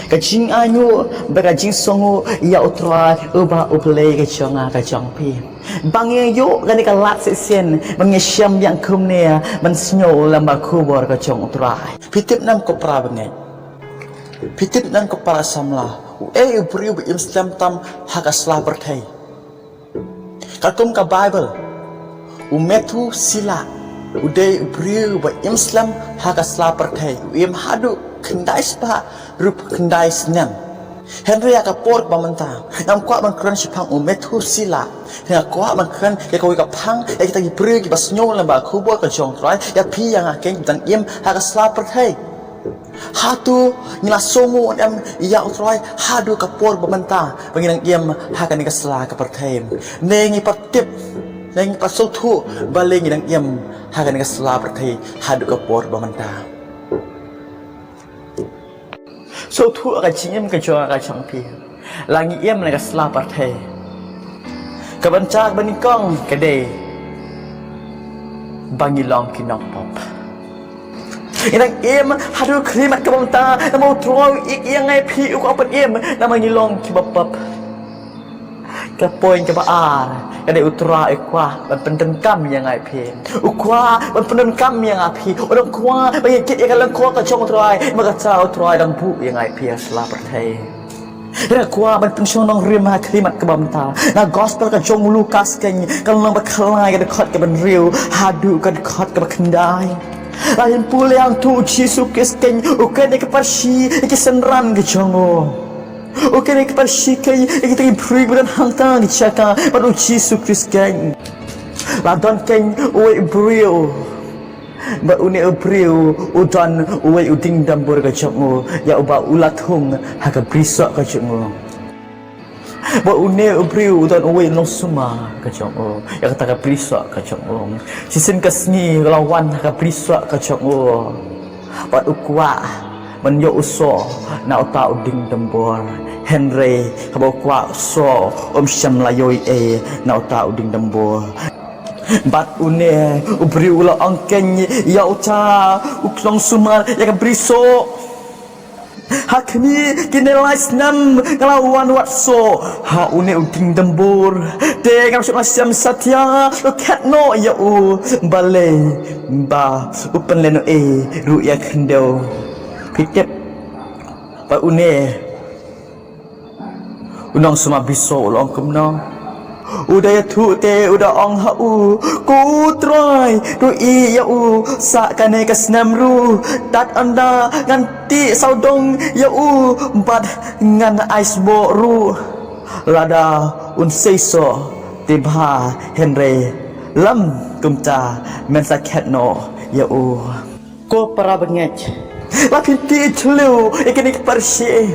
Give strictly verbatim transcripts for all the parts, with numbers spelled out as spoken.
Ka jingainguh bad ka jingsngewnguh ïa U Trai uba U Blei ka jong nga ka jong phi. Ba ngi ïoh kane ka lad shisien, ba ngi shem biang kumne, ban sngew lem bad ka khubor ka jong U Trai. Phi tip ne em ko para bangeit? Phi tip ne em ko para samla? Uei u briew ba im slem tam ha ka sla pyrthei? Katkum ka Baibl, u Methuselah u dei u briew ba im slem ha ka sla pyrthei, u im haduh khyndai spah hynriewphew khyndai snem. Hynrei ha ka por ba mynta, ngam kwah ban kren shaphang u Methuselah, hynrei nga kwah ban kren ïa kawei ka phang ïa kita ki briew kiba sngew lem bad ka khubor ka jong U Trai, ïa phi ïa nga keiñ ba dang im ha ka sla pyrthei. Hato ngi la sngewnguh ne em ïa U Trai haduh ka por ba mynta ba ngi dang im ha kane ka sla ka pyrthei? Ne ngi pat tip, ne ngi pat sngewthuh balei ngi dang im ha kane ka sla pyrthei haduh ka por ba mynta? Sngewthuh ka jingim ka jong nga ka jong phi. La ngi im ha ka sla pyrthei, ka bynta kaba nyngkong ka dei ba ngi long ki nongpop. Ngi dang im haduh ka khyllipmat kaba mynta namar U Trai u ïeit ïa nga ïa phi, u kwah ban im namar ngi long kiba pop. Ka point kaba ar ka dei U Trai u kwah ban pyndonkam ïa nga ïa phi. U kwah ban pyndonkam ïa nga ïa phi. U dang kwah ban ïa kit ïa ka lyngkot ka jong U Trai, namar kata U Trai u dang buh ïa nga ïa phi ha sla pyrthei. Hynrei u kwah ban pynshong nongrim ha ka khyllipmat kaba mynta. Na gospel ka jong u Lukas keiñ, ka lynnong ba khatlai, ka dkhot kaba hynriew haduh ka dkhot kaba khyndai. La pynpule hangto U Jisu Khrist keiñ u kren ïa ka pyrshah ïa ki synran ka jong u. U kren ïa ka pyrshah keiñ ïa kita ki briew ba don hangta ki jaka bad U Jisu Khrist keiñ. La don keiñ uwei u briew, bad une u briew u don uwei u dieng dumbur ka jong u, ïa uba u la thung ha ka brisoh ka jong u. Bad une u briew u don uwei u nongsumar ka jong u ïa kata ka brisoh ka jong u. Shisien ka sngi u la wan ha ka brisoh ka jong u bad u kwah ban ïoh u soh na uta u dieng dumbur. Hynrei haba u kwah u soh, um shym la ïoh ei ei na uta u dieng dumbur. Bad une u briew u la ong keiñ ïa uta u nongsumar ïa ka brisoh, ha kine kine lai snem nga la wan wad soh ha une u dieng dumbur, te ngam shym la shem satia ruh khet noh ïa u, balei ba u pynlehnohei ruh ïa khyndew. Phi tip ba une u nongsumar brisoh u la ong kumno? U da ïathuh te u da ong ha u, ko U Trai, to ïeh ïa u sha kane ka snem ruh. Tad ynda ngan tih sawdong ïa u bad ngan ai sboh ruh. Lada un sei soh te bha, hynrei lym kumta, men sa khet noh ïa u. Ko para bangeit, la phin tih jylliew ïa kane ka pyrshah.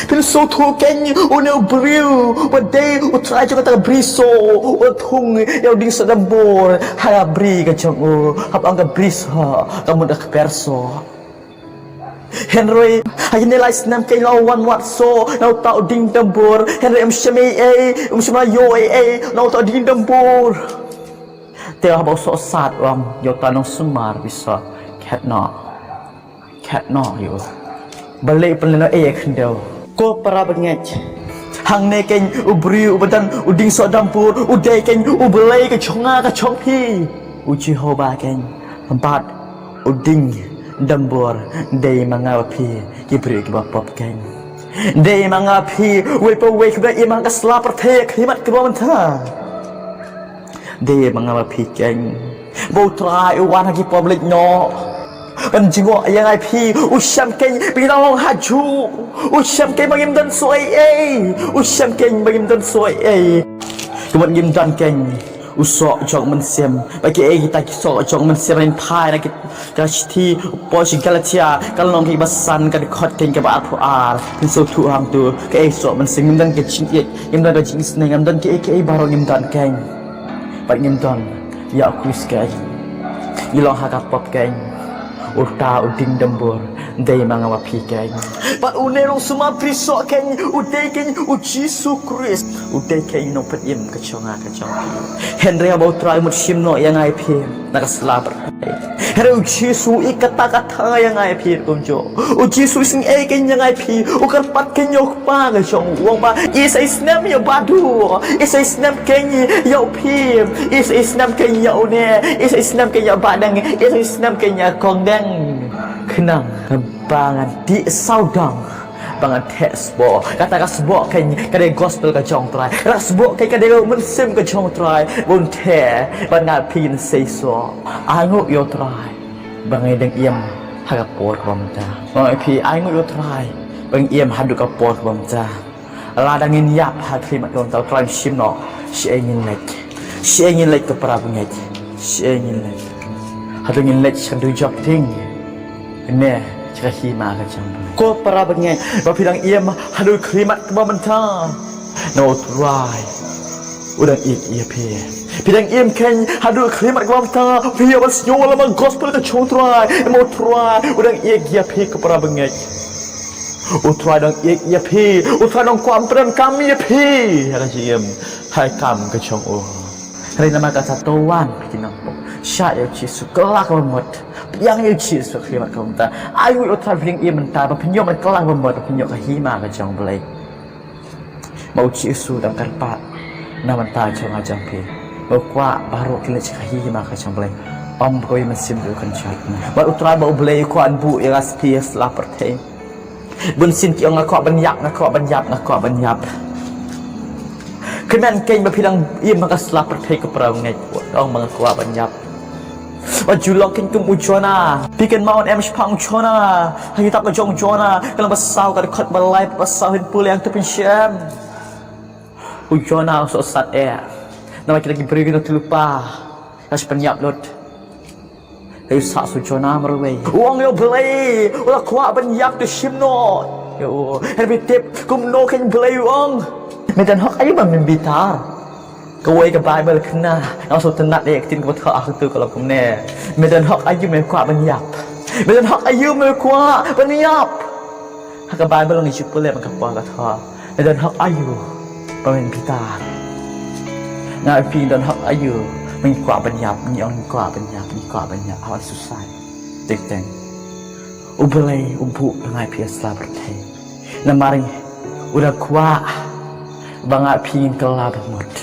Phin sngewthuh keiñ une u briew ba dei u trai jong kata ka brisoh, u la thung ïa u dieng soh dumbur ha ka bri ka jong u, haba ong ka brisoh ka mut ka kper soh. Hynrei ha kine lai snem keiñ la wan wad soh na uta u dieng dumbur, hynrei um shym ei ei, um shym la ïoh ei ei na uta u dieng dumbur. Te haba u soh sat u ong ïa uta u nongsumar brisoh, khet noh, khet noh ïa u, balei u pynlehnohei ïa khyndew. Ko para bangeit, hangne keiñ u briew uba don u dieng soh dumbur u dei keiñ U Blei ka jong nga ka jong phi, u Jehobah keiñ. Bad u dieng dumbur dei ma nga bad phi, ki briew kiba pop keiñ. Dei ma nga bad phi, uwei pa uwei kiba im ha ka sla pyrthei ha ka khmih mat kaba mynta. Dei ma nga bad phi keiñ. Ba U Trai u wan ha ki pop leit noh ban jngoh ïa nga bad phi. U shem keiñ ba ngi dang long hajuh. U shem keiñ ba ngim don soh ei ei. U shem keiñ ba ngim don soh ei ei. Ka mut ngim don keiñ u soh jong mynsiem. Ba kiei kita ki soh jong mynsiem, ngin phai na ki, ka shithi u Paul sha ki Galatia, ka lynnong kaba san, ka dkhot keiñ kaba arphew ar. Phin sngewthuh hangto, kaei soh mynsiem? Ngim don ka jingïeit, ngim don ka jingisynei, ngim don kiei kiei baroh, ngim don keiñ. Bad ngim don ïa U Khrist keiñ. Ngi long ha ka pop keiñ. Uta u dieng dambur dei ma nga ma phi keiñ. Bad une u nongsumar priesthood keiñ u dei keiñ u Jisu Khrist. U dei keiñ u nongpynim ka jong nga ka jong phi. Hynrei ba U Trai u mut shim noh ïa nga ïa phi na ka sla pyrthei. Hynrei u Jisu u ïeit katta katta ïa nga ïa phi kumjuh. U Jisu u isynei keiñ ïa nga ïa phi, u kyrpad keiñ ïa u Kpa ka jong u, u ong ba, isei snem ïa u Bah Duh, isei snem keiñ ïa u Phim, isei snem keiñ ïa une, isei snem keiñ ïa u Bahdeng, isei snem keiñ ïa Kongdeng. Khnang ba ngan dih sawdong, ba ngan theh sboh. Kata ka sboh keiñ ka dei gospel ka jong U Trai. Kata ka sboh keiñ ka dei ka mynsiem ka jong U Trai. Bun te ba nga phi ngin seisoh. Ai nguh ïa U Trai ba ngi dang im ha ka por kaba mynta. Ba ngi phi ai nguh ïa U Trai ba ngi im haduh ka por kaba mynta. Lada ngin ïap ha khlieh mat kaba mynta, U Trai un shim noh. Shaei ngin leit? Shaei ngin leit ko para bangeit? Shaei ngin leit? Hato ngin leit sha ka dujok ding, ne sha ka hima ka jong U Blei? Ko para bangeit, ba phi dang im haduh khlieh mat kaba mynta, na U Trai u dang ïeit ïa phi. Phi dang im keiñ haduh khlieh mat kaba mynta, phi ïoh ban sngew lem ïa ka gospel ka jong U Trai, em, U Trai u dang ïeit ïa phi ko para bangeit. U Trai u dang ïeit ïa phi. U Trai u dang kwah ban pyndonkam ïa phi ha ka jingim, ha ka kam ka jong u. Hynrei namar kata, to wan phi ki nongpop, shah ïa U Jisu, kylla kaba mut. Pdiang ïa U Jisu ha khlieh mat kaba mynta. Ai nguh ïa U Trai ba phi dang im mynta, ba phin ïoh ban kylla kaba mut, ba phin ïoh ka hima ka jong U Blei. Ba U Jisu u dang kyrpad na ka bynta jong nga jong phi. Ba u kwah baroh kin leit sha ka hima ka jong U Blei, ym kawei mynsiem ruh kan jot. Bad U Trai ba U Blei u kwah ban buh ïa nga sha ka sla pyrthei. Bun sien ki ong, nga kwah ban ïap, nga kwah ban ïap, nga kwah ban ïap. Kmen keiñ ba phi dang im ha ka sla pyrthei ko para bangeit, ong ba nga kwah ban ïap. Wat ju long keiñ kum u Jonah. Phi kynmaw ne em shaphang u Jonah? Ha ka kitab ka jong u Jonah, ka lynnong ba saw, ka dkhot ba lai bad ba saw, ngin pule hangto phin shem. U Jonah u sohsat eh. Namar kita ki briew ki nongtylli lypa, ka shu pynïap lut. Ka ïohsah sa u Jonah marwei. U ong ïa U Blei, u la kwah ban ïap, to shim noh ïa u. Hynrei phi tip kumno keiñ U Blei u ong? Me don hok aïu ba men bitar? Kawei ka Baibl khynnah, nga sngewtynnat ïa ka ktien kaba thoh ha katu ka long kumne: Me don hok aïu me kwah ban ïap? Me don hok aïu me kwah ban ïap? Ha ka Baibl ngi shu pule ba ka por ka thoh: Me don hok aïu ba men bitar? Nga ïa phi ngi don hok aïu ba ngi kwah ban ïap? Ngi ong ngi kwah ban ïap, ngi kwah ban ïap, ha ban suicide. Teng teng. U Blei u buh ïa nga ïa phi ha sla pyrthei namar u dang kwah ba nga ïa phi ngin kylla ba mut.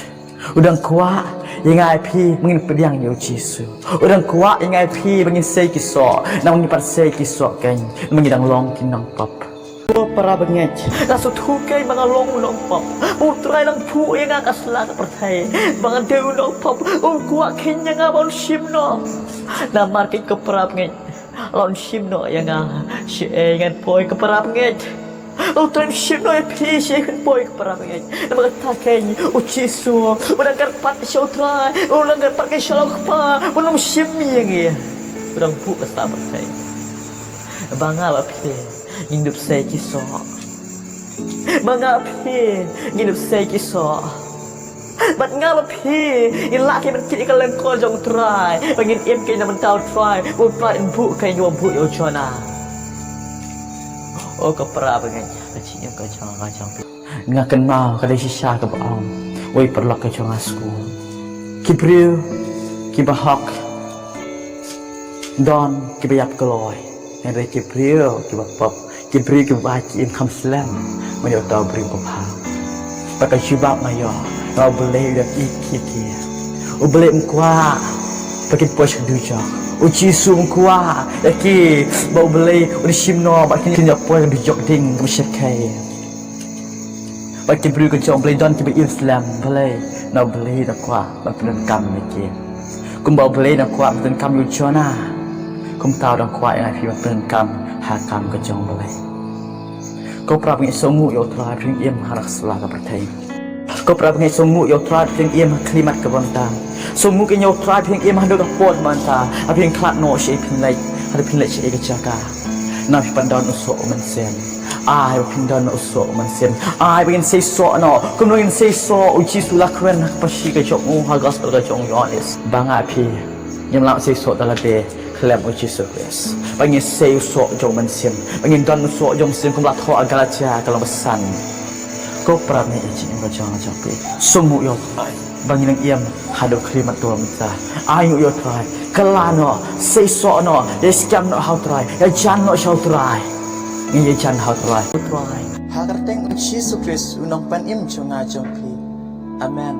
U dang kwah ïa nga ïa phi ba ngin pdiang ïa U Jisu. U dang kwah ïa nga ïa phi ba ngin sei ki soh, namar ngi pat sei ki soh keiñ, namar ngi dang long ki nongpop. Ko para bangeit, nga sngewthuh keiñ ba nga long u nongpop. U Trai u dang buh ïa nga ha ka sla ka pyrthei ba ngan dei u nongpop. U kwah keiñ ïa nga ba un shim noh. Namar keiñ ko para bangeit, lada un shim noh ïa nga, shaei ngan poi ko para bangeit? U Trai un shim noh ïa phi, shaei ngan poi ko para bangeit? Namar kata keiñ U Jisu u dang kyrpad sha U Trai, u dang kyrpad keiñ sha U Kpa, un ym shim ïa ngi. U dang buh ha ka sla pyrthei ba nga bad phi ngin ïoh sei ki soh. Ba nga bad phi ngin ïoh sei ki soh. Bad nga bad phi ngin lah keiñ ban kit ïa ka lyngkor jong U Trai, ba ngin im keiñ na ka bynta U Trai. U Trai un buh keiñ, u buh ïa u Jonah. O ko para bangeit, ka jingim ka jong nga jong phi. Nga kynmaw ka dei shisha kaba ong uwei u paralok ka jong nga ha skul: Ki briew kiba hok don kiba ïap kloi, hynrei ki briew kiba pop, ki briew kiba ai jingim kham slem, ma ïa uta u briew babha. Bad ka jubab nga ïoh, ba U Blei u dang ïeit ïa ki. U Blei um kwah ba kin poi sha ka dujok. U Jisu um kwah ïa ki ba U Blei un shim noh bad kin ïoh poi sha ka dujok ding kaba shyrkhei. Bad ki briew ka jong U Blei don kiba im slem, balei? Na U Blei u dang kwah ban pyndonkam ïa ki. Kumba U Blei u dang kwah ban pyndonkam ïa u Jonah, kumta u dang kwah ïa nga ïa phi ban pyndonkam ha ka kam ka jong U Blei. Ko para bangeit, sngewnguh ïa U Trai ba phi dang im ha ka sla ka pyrthei. Ko para bangeit, sngewnguh ïa U Trai ba phi dang im ha khlieh mat kaba mynta. Sngewnguh keiñ ïa U Trai ba phi dang im haduh ka por mynta. Ba phi dang khlad noh shaei phin leit, haduh phin leit shaei ka jaka. Nang phi pan don u soh u mynsiem. Ai ba phin don u soh u mynsiem. Ai ba ngin seisoh noh. Kumno ngin seisoh? U Jisu u la kren ha ka pyrshah ka jong u, ha ka gospel ka jong u Ïoannis, ba nga phi ngim lah seisoh da lade. Khlem u Jisu Khrist ba ngin sei u soh jong u Mynsiem, ba ngin don u soh jong u Mynsiem, kumba la thoh ha Galatia ka lynnong ba san. Ko para bangeit, ïa ka jingim ka jong nga jong phi, sngewbha ïa u Trai ba ngin nang im haduh khlieh mat mynta. Ai nguh ïa u Trai, kylla noh, sei soh noh, ïa skhem noh ha u Trai, ïa jan noh sha u Trai. Ngin ïa jan ha u Trai. U Trai, ha ka kyrteng u Jisu Khrist u nongpynim jong nga jong phi. Amen.